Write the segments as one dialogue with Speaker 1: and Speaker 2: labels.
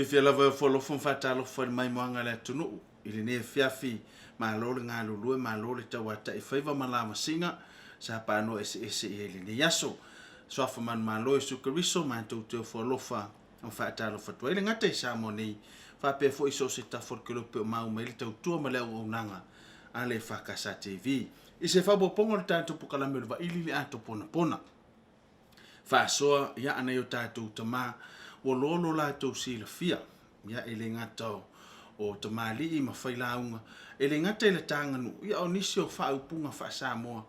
Speaker 1: Fiafia lava e ofo alofa ma faatalofa i le maimoaga a le atunuu i lenei afiafi. Malo le galulue, malo le tauatai faiva ma lavasiga sa paanoa eseese i ai i lenei aso. Suafa manumalo Iesu Keriso matou te ofo alofa ma faatalofa atu ai le gata i Samoa nei faapea foi so o se tafa o le kelope o maua mai ai le tautua ma le auaunaga a le EFKS TV. I se faaopoopoga o le tatou pokalame o le vaili le ato ponapona. Faasoa ia a nai o tatou tama ua loa lo latou silafia ia e le gata o tamalii ma failauga, e le gata i le ta aganuu ia o nisi o faaupuga faa-Samoa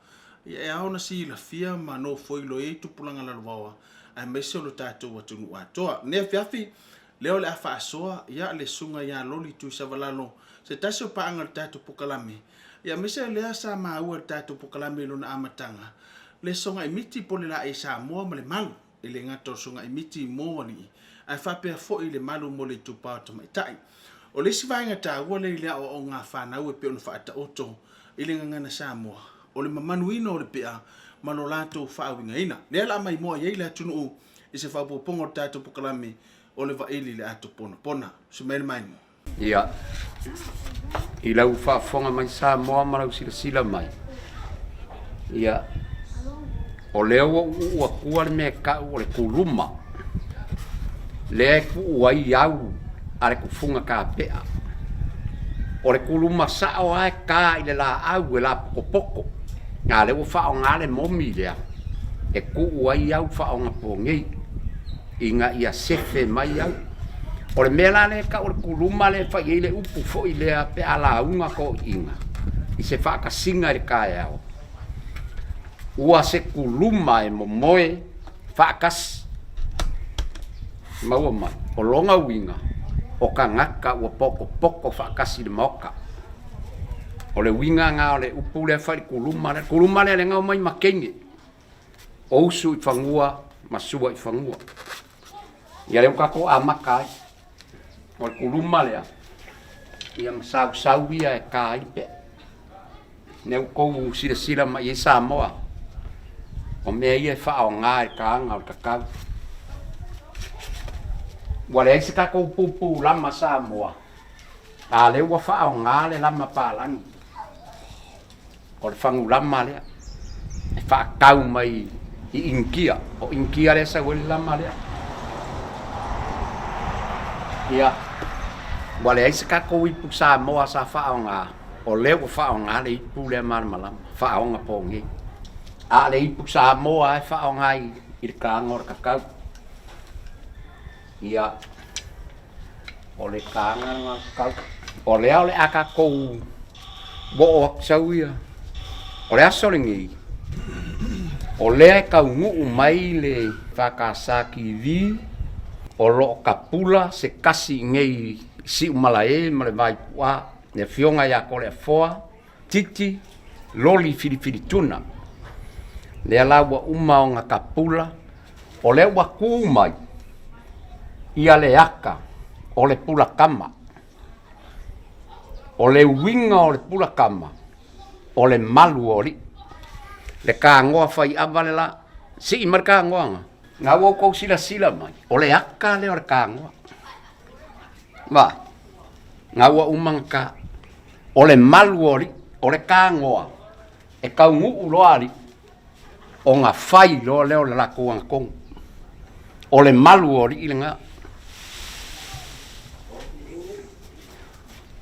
Speaker 1: ia e ao ona silafia ma nofoilo ai tupulaga lalovaoa aemaise o lo tatou atunuu atoa. I lenei afiafi lea o le a faasoa ia le Susuga ia Loli Tuisavalalo, se tasi o paaga o le tatou pokalame, ia aemaise o lea sa maua i le tatou pokalame i lona amataga, le sogai miti po o le laei Samoa ma le malu. E le gata o le sogai miti mo alii, ae faapea foi le malu mo le itupa o tamaitai. O le isi vaega taua lea i le aoaoga a fanau e pei ona faataoto i le Gagana Samoa, o le mamanuina o le pea ma lo latou faauigaina. Lea o le a maimoa i ai le atunuu i se faaopoopoga o le tatou pokalame o le vaili i le ato ponapona. Usu mai le maimoa.
Speaker 2: Ia, i lau faafofoga mai Samoa ma lau silasila mai, ia, o lea ua ou uu atua le mea e tau o le kuluma, lea e tuu ai au a le tufuga kapea. O le kuluma sao lava e ta i le laau e lapotopoto, a o lea ua faaaoga le momi lea e tuu ai au faaogaponei ina ia sefe mai au. O le mea la lea e tau o le kuluma lea e fai ai le upu foi lea pe a lauga toeaiina i se faatasiga i le taeao, ua se kuluma e momoe faatasi. Maua mai, o lona uiga, o tagata ua potopoto faatasi i le Maota. O le uiga lena o le upu lea e fai i le kuluma lea. O le kuluma lea na omai ma teine, o usu i fanua ma sua i fanua. Ia lea ua tatou amata ai. O le kuluma lea, ia ma sausau ia e ta ai le pea. Lea ua outou silasila mai i ai Samoa, o mea ia e faaaoga e taga o le tatau. Ua leai se tatou pupu lama Samoa, a o lea ua faaaoga le lama palagi. O le fagulama lea e faatau mai i Initia, o Initia lea e sau ai le lama lea. Ia, ua leai se tatou ipu Samoa sa faaaoga, o lea ua faaaoga le ipu lea malamalama, faaogaponei. A o le ipu Samoa lava e faaaoga i le taga o le kakau. Ia, o le taga lena o le kakau. O lea o le a tatou oo atu sau ia. O le aso lenei, o lea e taunuu mai le EFKS TV, o lo o tapula se tasi i inei i Siumalae ma le Vaipuaa, le Afioga ia Toleafoa Titi Loli Filifilituna. Lea la ua uma ona tapula, o lea ua tu mai ia le ata o le pulakama. O le uiga o le pulakama, o le malu o alii. Le tanoa faiava le la, sii mai le tanoa na. Na ua outou silasila mai, o le ata lea o le tanoa. Vaai, na ua uma ona ta. O le malu o alii, o le tanoa e taunuu loa alii, ona fai loa lea o le latou agatonu. O le malu o alii lena.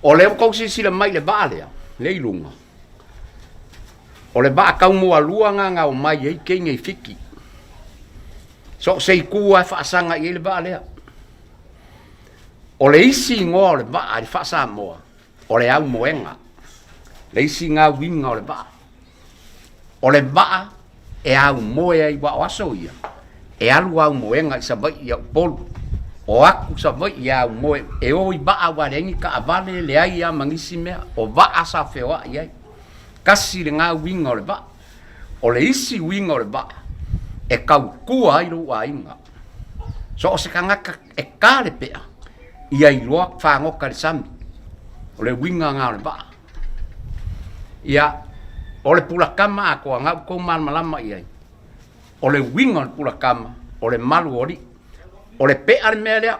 Speaker 2: O lea ua tou silasila mai i le vaa lea, lea i luga, o le vaa taumualua lena na omai ai teine i Fiti. So o se itu lava e faasaga i ai le vaa lea. O le isi igoa o le vaa i le faa-Samoa, o le aumoega. Le isi lena uiga o le vaa. O le vaa e aumoe ai, aua o aso ia, e alu aumoega i Savaii ia Upolu, o atu Savaii e aumoe, e o i vaa aua e leai ni taavale, leai lava ma nisi mea, o vaa sa feoai ai. Tasi lena uiga o le vaa. O le isi uiga o le vaa, e tautua ai lou aiga. So o se tagata e ta le pea, ia iloa fagota i le sami. O le uiga lena o le vaa. Ia, o le pulakama atoa, na ua outou malamalama i ai, o le uiga o le pulakama, o le malu o alii. O le pea le mea lea.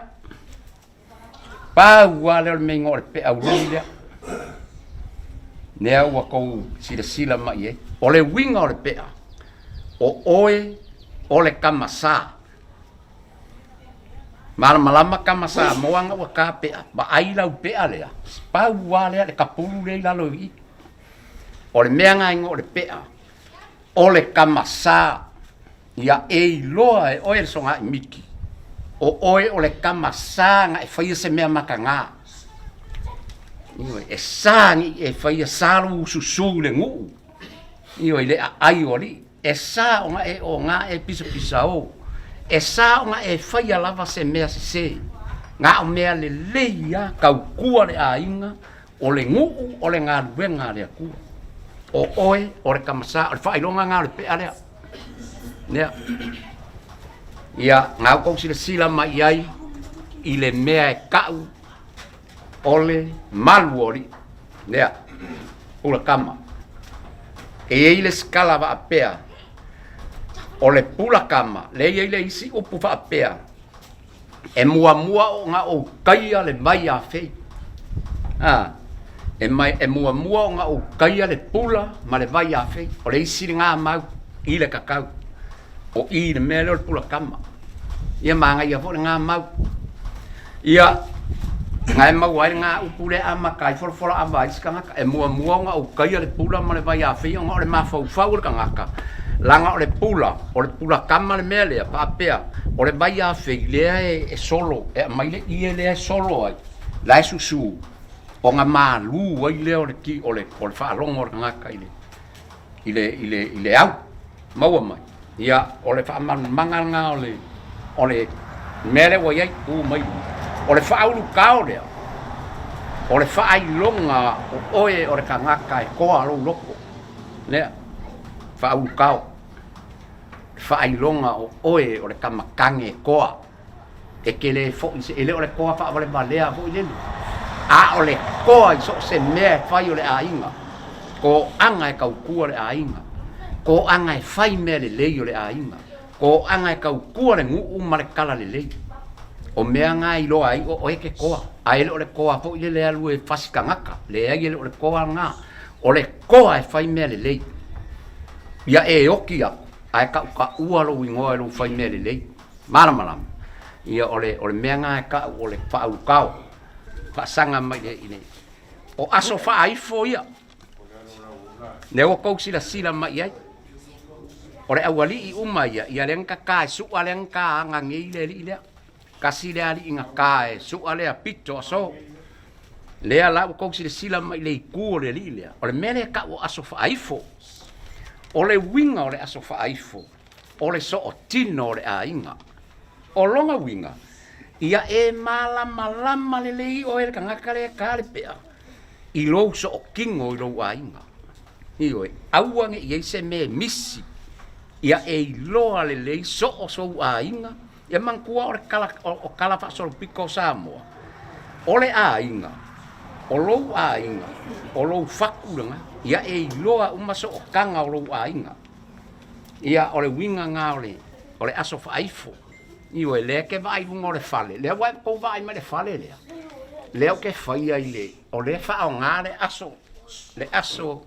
Speaker 2: Pau lava lea o le mea igoa o le peau loli lea. Lea ua tou silasila mai i ai. O le uiga o le pea, o oe o le tama sa. Malamalama tama Samoa na ua ta pea, vaai lau pea lea, pau lava lea le tapulu lea i lalo i i. O le mea lena igoa o le pea, o le tama sa. Ia e iloa e oe le sogai miki, o oe o le tama sa na e faia se mea mataga. Ioe, e sa ni e faia sa lou ususu i le nuu, ioe, i le aai o alii. E sa ona e oga e pisapisao, e sa ona e faia lava se mea sese. Na o mea lelei lava, tautua le aiga, o le nuu o le galuega a le Atua. O oe o le tama sa, o le faailoga lena o le pea lea. Lea. Ia, na outou silasila mai i ai i le mea e tau o le malu o alii. Lea, pula tama. E i ai le isi tala faapea, o le pula tama, lea e i ai le isi upu faapea, E muamua ona ou taia le vai afei. A, e mai e muamua ona ou taia le pula ma le vai afei. O le isi lena mau i le tatau. O i le mea lea o le pula tama. Ia manaia foi lena mau. Ia, na e maua ai lena upu lea e amata ai folafola ava ai isi tagata. E muamua ona ou taia le pula ma le vai afei ona o le mafaufau o le tagata, leaga o le pula, o le pula tama le mea lea, faapea, o le vai afei lea e solo, e aumai le ie lea e solo ai, la e susu, ona malu ai lea o le o le o le faalogo a le tagata i le i le i le i le au. Maua mai. Ia, o le faamalamalamaga lena o le o le mea lea ua i ai, tu mai. O le faaulutao lea, o le faailoga o oe o le tagata e toa lou loto. Lea, faaulutao. Faailoga o oe o le tama tane toa. E te le foi se, e le o le toa faavalevalea foi lele, a o le toa i so o se mea e fai o le aiga, toaga e tautua le aiga, toaga e fai mea lelei o le aiga, toaga e tautua le nuu ma le talalelei. O mea na e iloa ai o oe ke toa, a e le o le toa foi lele e alu e fasi tagata, leai e le o le toa lena, o le toa e fai mea lelei. Ia e oti aku ae tautaua lou igoa i lou fai mea lelei. Malamalama. Ia o le o le mea lena e tau o le faaulutao, faasaga mai le i le o aso faaifo ia. Lea ua tou silasila mai i ai. O le aualii uma ia, ia lea na tata e sua lea na ta aga nei le alii lea. Tasi lea alii na ta e sua lea pito aso. Lea la ua tou silasila mai i le itu o le alii lea. O le mea lea e tau o aso faaifo. O le uiga o le aso faaifo, o le sootino o le aiga. O lona uiga, ia e malamalama lelei oe le tagata lea e ta le pea i lou sootino i lou aiga. Ioe, aua ne i i ai se mea e misi, ia e iloa lelei soo sou aiga. Ia manatua o le tala, o tala faasolopito o Samoa, o le aiga, o lou aiga, o lou fatu lena, ia e iloa uma sootaga o lou aiga. Ia, o le uiga lena o le, o le aso faaifo. Ioe, lea e te vaai i luga o le fale, lea ua tou vaai mai i le fale lea, lea ou te faia i le, o lea e faaaoga le aso, le aso,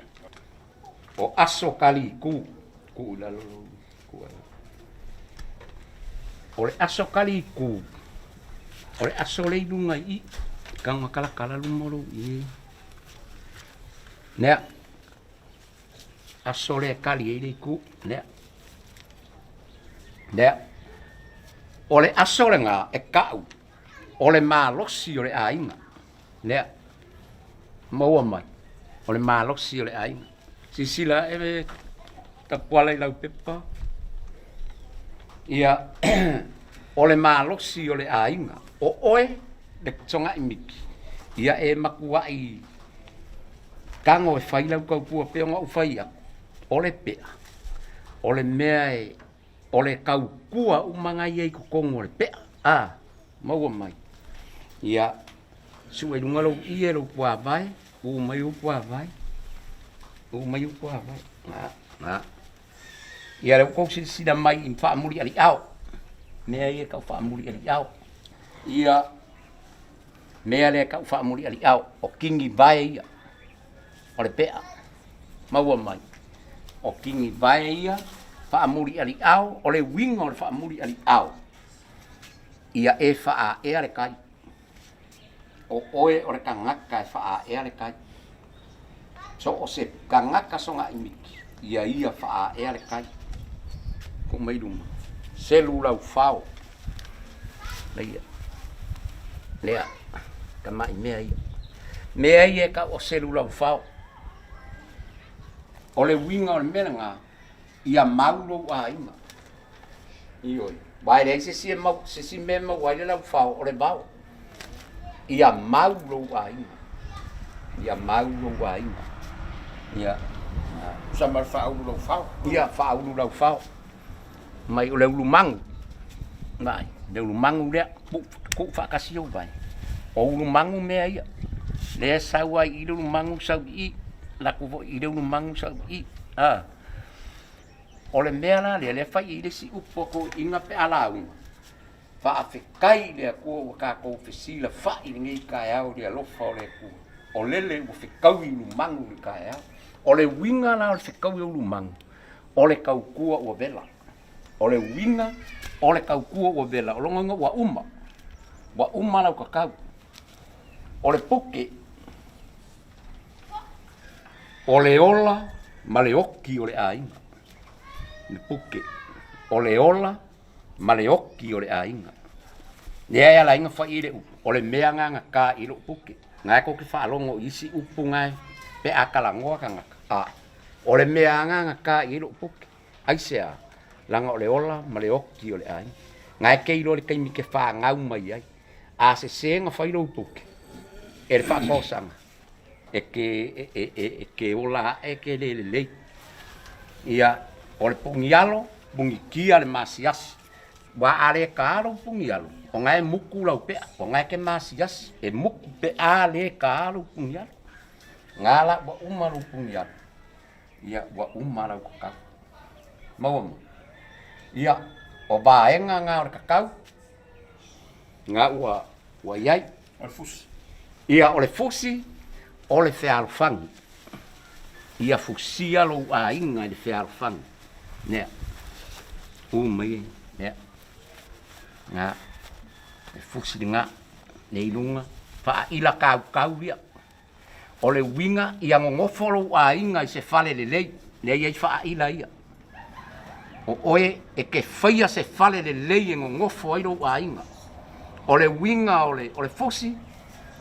Speaker 2: o aso kaliku, tuu i lalo lou, tuu i lalo. O le aso kaliku, o le aso lea i luga i i, tago talatala luma o lou ie. Lea. Aso lea e kali ai le itu, lea. Lea. O le aso lena e tau o le malosi o le aiga. Lea. Maua mai, o le malosi o le aiga. Silasila e tapuala i lau pepa. Ia, o le malosi o le aiga. O oe le togai miki, ia e matuai Tago e fai lau tautua pei ona ou fai atu, o le pea, o le mea e, o le tautua uma na i ai i totonu o le pea, a, maua mai. Ia, sue i luga lou ie, lou puavae, u mai ou puavae, u mai ou puavae, a, a. Ia lea ua tou silasila mai i faamulialiao, mea ia e tau faamulialiao. Ia. Mea lea e tau faamulialiao, o tinivae ia, o le pe'a, maua mai. O tinivae ia, faamulialiao, o le uiga o le faamulialiao, ia e faaea le tai. O oe o le tagata e faaea le tai. So o se tagata sogaimiti, ia ia faaea le tai. Tuu mai luma, selu laufao, leia, lea, tamai mea ia. Mea ia e tau o selu laufao. O le uiga o le mea lena, ia mau lou aiga. Ioe, aua e leai se isi e mau, se isi mea e maua ai le laufao o le vao. Ia mau lou aiga. Ia mau lou aiga. Ia.
Speaker 1: Tusa ma le faaulu laufao.
Speaker 2: Ia, faaulu laufao. Mai o le ulumagu, vaai, le ulumagu lea, tuu faatasi ou vae. O ulumagu mea ia, lea e sau ai i i le ulumagu sau i i, alu atu foi i i le ulumagu sau i i, a. O le mea la lea, lea e fai i ai le isi upu a toeaiina pe a lauga, faafetai i le Atua ua tatou fesilafai i lenei taeao i le alofa o le Atua, o lele ua fetaui ulumagu i le taeao. O le uiga la o le fetaui o ulumagu, o le tautua ua vela. O le uiga o le tautua ua vela, o lona uiga ua uma, ua uma lau tatau. O le puke, o le ola ma le oti o le aiga, le puke, o le ola ma le oti o le aiga. Lea e ala ai ona fai i le upu, o le mea lena na ta i lou puke. Na e tou te faalogo i isi upu na pe a talanoa tagata, a o le mea lava lena na ta i ai lou puke. Aisea? Leaga o le ola ma le oti o le aiga. Na e te iloa i le taimi e te fanau mai ai. A sese ona fai lou puke e le faatosaga, e te, e te ola ae e te le lelei. Ia, o le punialo, punitia le masiasi. Aua a le ta lou punialo, o na e mutu lau pea, o na e te masiasi, e mutu pe a le ta lou punialo. Na la ua uma lou punialo, ia ua uma lau kakau. Maua mai? Ia, o vaega na o le kakau, na ua ua i ai.
Speaker 1: O le fusi.
Speaker 2: Ia, o le fusi, o le fealofani. Ia fusia lou aiga i le fealofani. Nea, u mai, nea, na, le fusi lena, le i luga, faaila tautau ia. O le uiga, ia nonofo lou aiga i se fale lelei, lea e i ai faaila ia. O oe e te faia se fale lelei e nonofo ai lou aiga. O le uiga o le, o le fusi,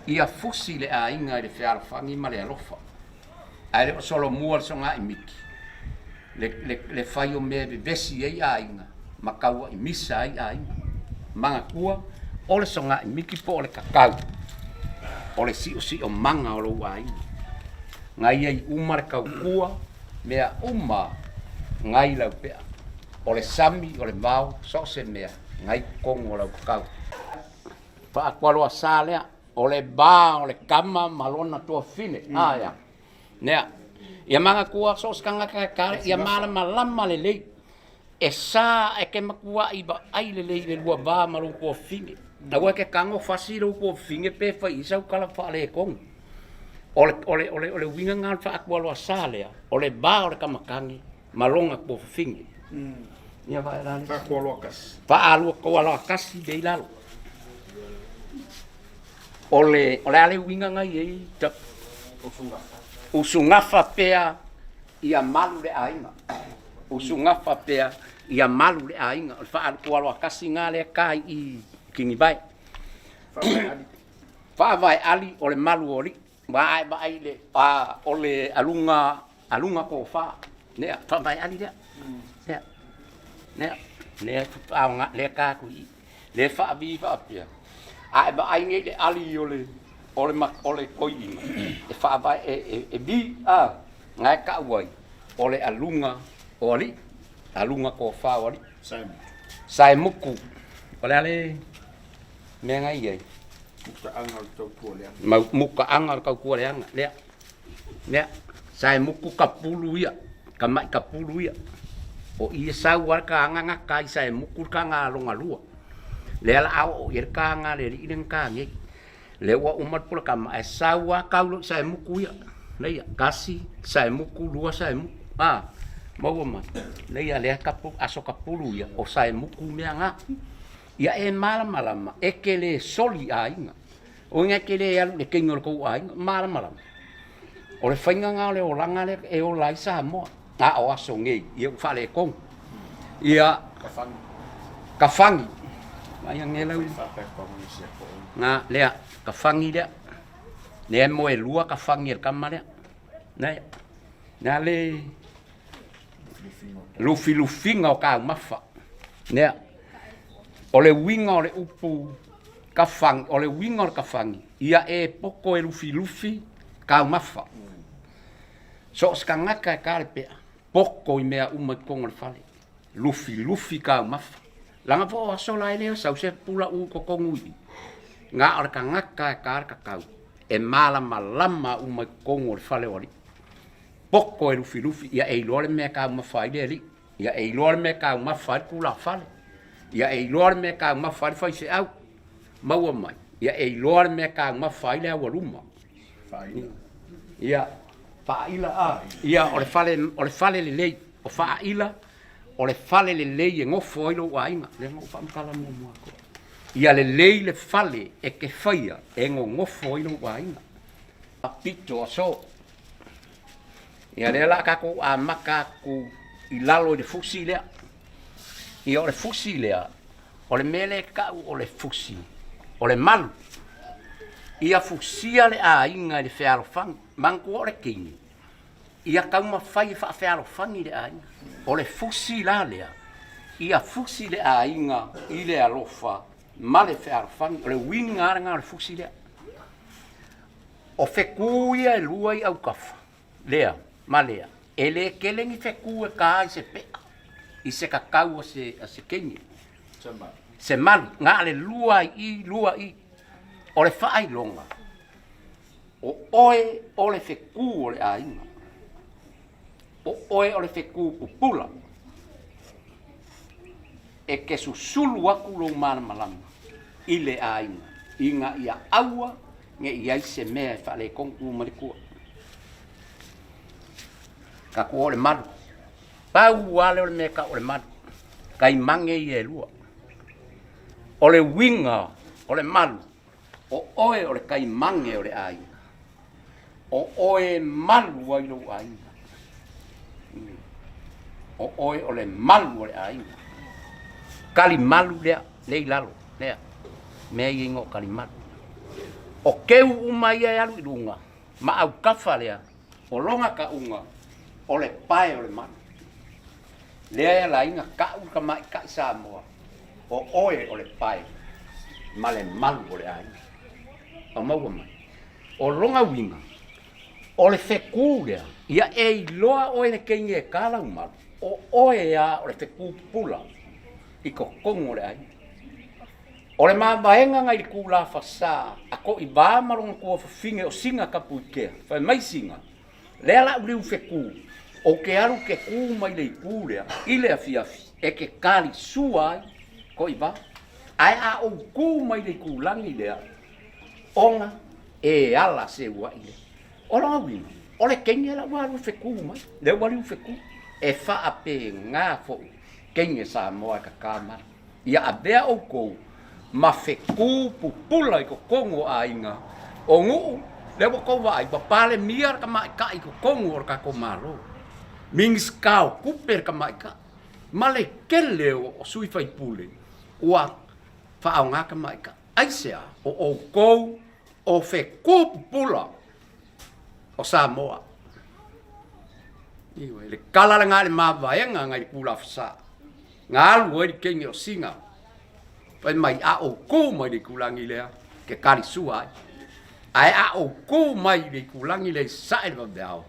Speaker 2: ia fusi le aiga i le fealofani ma le alofa. Ae le o solomua le sogaimiti, le, le, le fai o mea e vevesi ai aiga ma tauaimisa ai aiga. Manatua, o le sogaimiti po o le tatau, o le siosiomaga o lou aiga. Na i ai uma le tautua, mea uma na i lau pea. O le sami, o le vao, so o se mea, na i totonu o lau tatau. Faakualoa sa lea, o le va o le tama ma lona tuafafine. A ea? Nea. Ia manatua so o se tagata e tale, ia malamalama lelei. E sa e te matuai vaai lelei i le lua va ma lou tuafafine. Aua e te tago fasi lou tuafafine pe fai i sau tala faaletonu. O le, o le, o le, o le uiga lena o le faaatualoa sa lea, o le va o le tama tane ma lona tuafafine. Ia vaai la le.
Speaker 1: Faakualoa kasi.
Speaker 2: Faaluakualoa kasi lea i lalo. O le, o le a le uiga na i ai? Usugafa pea ia malu le aiga. Usugafa pea ia malu le aiga. O le faalukualoa kasi lena lea e ta i i Kinivae. Faavae ali o le malu o alii. Aua a e vaai i le, a, o le aluga, aluga tofa. Lea, faavae ali lea. Lea, lea, lea faaaoga, lea e ta atu i i. Lea e faavi faapea, a e vaai nei i le ali o le, o le, o le toeaina, e faavae, e, e, e vi, a, na e tau ai, o le aluga o alii, aluga tofa o alii. Saemutu. O le a le mea na i ai?
Speaker 1: Mutaaga o le tautua leaga.
Speaker 2: Mutaaga o le tautua leaga, lea. Lea, saemutu kapulu ia, tamai kapulu ia. O i e sau lava le taga gata ai saemutu le taga lona lua. Lea la a oo i ai le taga a le alii lea na ta nei. Lea ua uma le pulakama ae sau lava kau loa i saemuku ia. Leia, tasi saemuku, lua saemuku, a, maua mai. Leia lea kapu, aso kapulu ia, o saemuku mea na. Ia e malamalama, e te le soli aiga. O iga e te le alu i le teine o le tou aiga, malamalama. O le faiga na o le olaga lea e ola ai Samoa. A o aso nei, ia ua faaletonu. Ia, kafagi. Vaai ane lau, na, lea, kafagi lea. Lea e moelua kafagi a le tama lea. Lea, lea le lufilufiga o taumafa. Lea, o le uiga o le upu kafagi, o le uiga o le kafagi, ia e poto e lufilufi taumafa. So o se tagata e ta le pea, poto i mea uma i totonu o le fale, lufilufi taumafa. Leaga foi o aso la e le sau se pula u i totonu i i, na o le tagata e ta le tatau e malamalama uma i totonu o le fale o alii. Poto e lufilufi, ia e iloa le mea e taumafa ai le alii, ia e iloa le mea e taumafa ai le tulafale, ia e iloa le mea e taumafa ai le faifeau, maua mai, ia e iloa le mea e taumafa ai le aualuma. Ia, faaila a, ia o le fale, o le fale lelei, o faaila, o le fale lelei e nofo ai lou aiga. Lea na ou faamatala muamua atu. Ia lelei le fale e te faia e nonofo ai lou aiga. Pito aso. Ia lea la tatou amata atu i lalo i le fusi lea. Ia o le fusi lea, o le mea lea e tau o le fusi, o le malu. Ia fusia le aiga i le fealofani. Manatua o le teine, ia taumafai e faafealofani le aiga. O le fusi la lea, ia fusi le aiga i le alofa ma le fealofani. O le uiga lava lena o le fusi lea. O fetu ia e lua i autafa, lea ma lea, e le tele ni fetu e ta ai se pea i se tatau a se, a se teine. Se malu. Na o le lua i i, lua i. O le faailoga, o oe o le fetu o le aiga. O oe o le fetu pupula. E te susulu atu lou malamalama i le aiga, ina ia aua ne i ai se mea e faaletonu tu mai le tua. Tatou o le malu. Pau lava lea o le mea e tau o le malu. Taimane ia e lua. O le uiga o le malu, o oe o le taimane o le aiga. O oe e malu ai lou aiga. O oe o le malu o le aiga. Talimalu lea, lea i lalo, lea. Mea ia igoa o talimalu. O keu uma ia e alu i luga, ma autafa lea, o lona tauga, o le pae o le malu. Lea e ala ai ona tau le tamaitai Samoa, o oe o le pae ma le malu o le aiga. O maua mai. O lona uiga, o le fetu lea, ia e iloa oe le teine e ta lau malu, o oe lava o le fetu pupula i totonu o le aiga. O le mavaega na i le tulafasa a Toivā ma lona tuafafine o Sina Tapuikea, fai mai Sina, lea la u liu fetu, ou te alu te tu mai le itu lea i le afiafi e te talisua ai Toivā. Ae a ou tu mai le itulagi lea, ona e ala seuaʻi lea. O lona uiga, o le teine la ua alu e fetu mai, lea ua liu fetu, e faapena foi teine Samoa e kaka mai. Ia avea ʻoukou ma fetu pupula i totonu o aiga o nuu, lea ua tou vaai, ua palemia le tamaitai i totonu o le tatou Malo, Minisita o Tupe le tamaitai, ma le tele o sui faipule ua faaaoga tamaitai. Aisea? O ʻoukou o fetu pupula o Samoa. Ioe, le tala lena i le mavaega nai le Pulafasa, na alu ai le teine o Sina, fai mai, a ou tu mai le itulagi lea, ke talisua ai. Ae a ou tu mai le itulagi lea i sae le vaveao,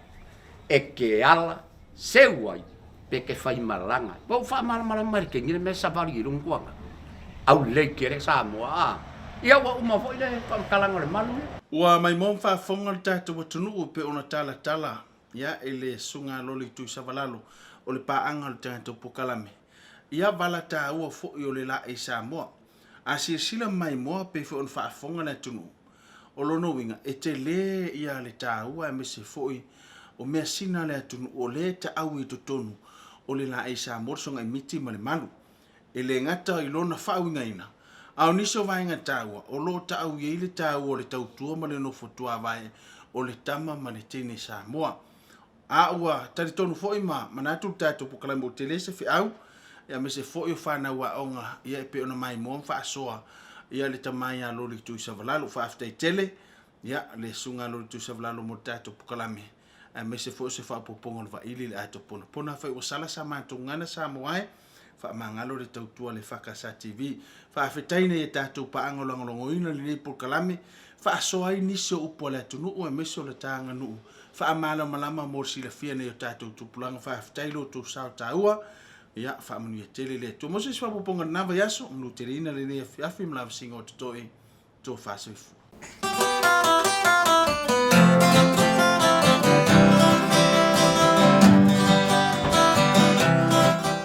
Speaker 2: e te ala seu ai pe te faimalaga ai. Ua ou faamalamalama i le teine le mea e savali ai lou makuaga. Aulelei tele Samoa a. Ia ua uma foi le faamatalaga o le malu ia.
Speaker 1: Ua maimoa ma faafofoga le tatou atunuu e pei ona talatala ia i le susuga Loli Tuisavalalo o le paaga o le tatou polokalame. Ia vala taua foi o le laei Samoa. A silasila maimoa pei foi ona faafofoga le atunuu. O lona uiga, e tele ia le taua aemaise foi o measina a le atunuu o lea e taau i totonu o le laei Samoa, le Sogai Miti ma le Malu. E le gata i lona faauigaina, a o nisi o vaega taua o lo o taau i ai le taua o le tautua ma le nofo tuavae o le tama ma le teine Samoa. A ua talitonu foi ma manatu le tatou polokalame ua tele se feau aemaise foi o fanau aoga ia e pei ona maimoa ma faasoa ia le tama ia Loli Tuisavalalo. Faafetai tele ia le susuga Loli Tuisavalalo mo le tatou polokalame aemaise foi o se faaopoopoga o le vaili i le ato ponapona. Afai ua sala sa matou gagana Samoa e, faamagalo le tautua a le EFKS TV. Faafetai i nai a tatou paaga o lagolagoina lenei polokalame, faasoa ai nisi o upu a le atunuu aemaise o le ta aganuu faamalamalama mo le silafia e nai o tatou tupulaga. Faafetai lo outou sao taua. Ia, faamanuia tele le Atua. Mo se isi faaopoopoga i lena vaiaso, manuteleina lenei afiafi ma lavasiga o totoe, tofa soifua.